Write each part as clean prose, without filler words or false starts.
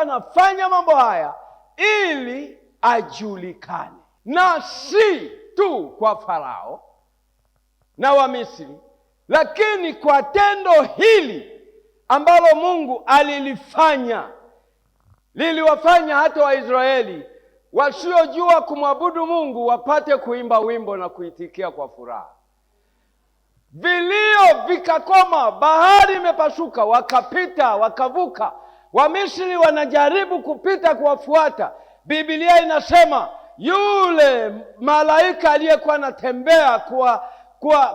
anafanya mambo haya ili ajulikane, na si tu kwa Farao na Wamisri, lakini kwa tendo hili ambalo Mungu alilifanya liliwafanya hata Waisraeli wasiojua kumwabudu Mungu wapate kuimba wimbo na kuitikia kwa furaha. Vilio vikakoma, bahari imepasuka, wakapita, wakavuka. Wamisri wanajaribu kupita kuwafuata. Biblia inasema yule malaika aliyekuwa anatembea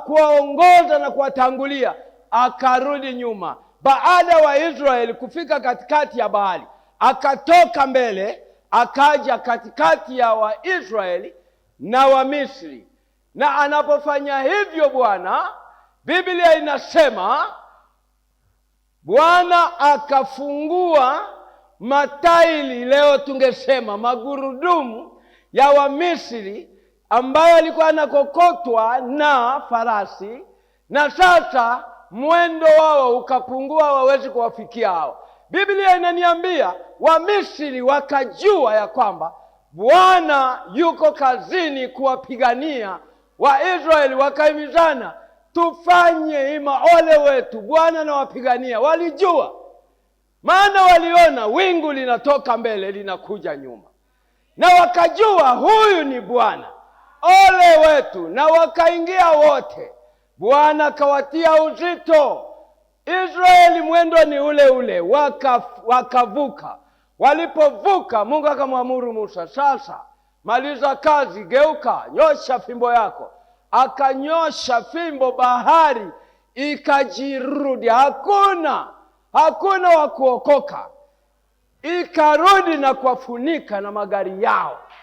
kuwaongoza na kuwatangulia akarudi nyuma. Baada ya Waisraeli kufika katikati ya bahari, akatoka mbele akaja katikati ya Waisraeli na Wamisri. Na anapofanya hivyo Bwana, Biblia inasema Bwana akafungua matairi, leo tungesema magurudumu ya Wamisri ambayo alikuwa anakokotwa na farasi, na sasa mwendo wao ukapungua, wawezi kuwafikia hao. Biblia inaniambia Wamisri wakajua ya kwamba Bwana yuko kazini kuwapigania Waisraeli, wakahimizana, tufanye ima, ole wetu, Bwana anawapigania. Walijua, maana waliona wingu linatoka mbele linakuja nyuma, na wakajua huyu ni Bwana, ole wetu. Na wakaingia wote, Bwana akawatia uzito. Israeli mwendo ni ule ule, wakavuka. Walipovuka, Mungu akamwamuru Musa, sasa maliza kazi, geuka, nyosha fimbo yako. Akanyosha fimbo, bahari ikajirudi, hakuna wa kuokoka, ikarudi na kuwafunika na magari yao.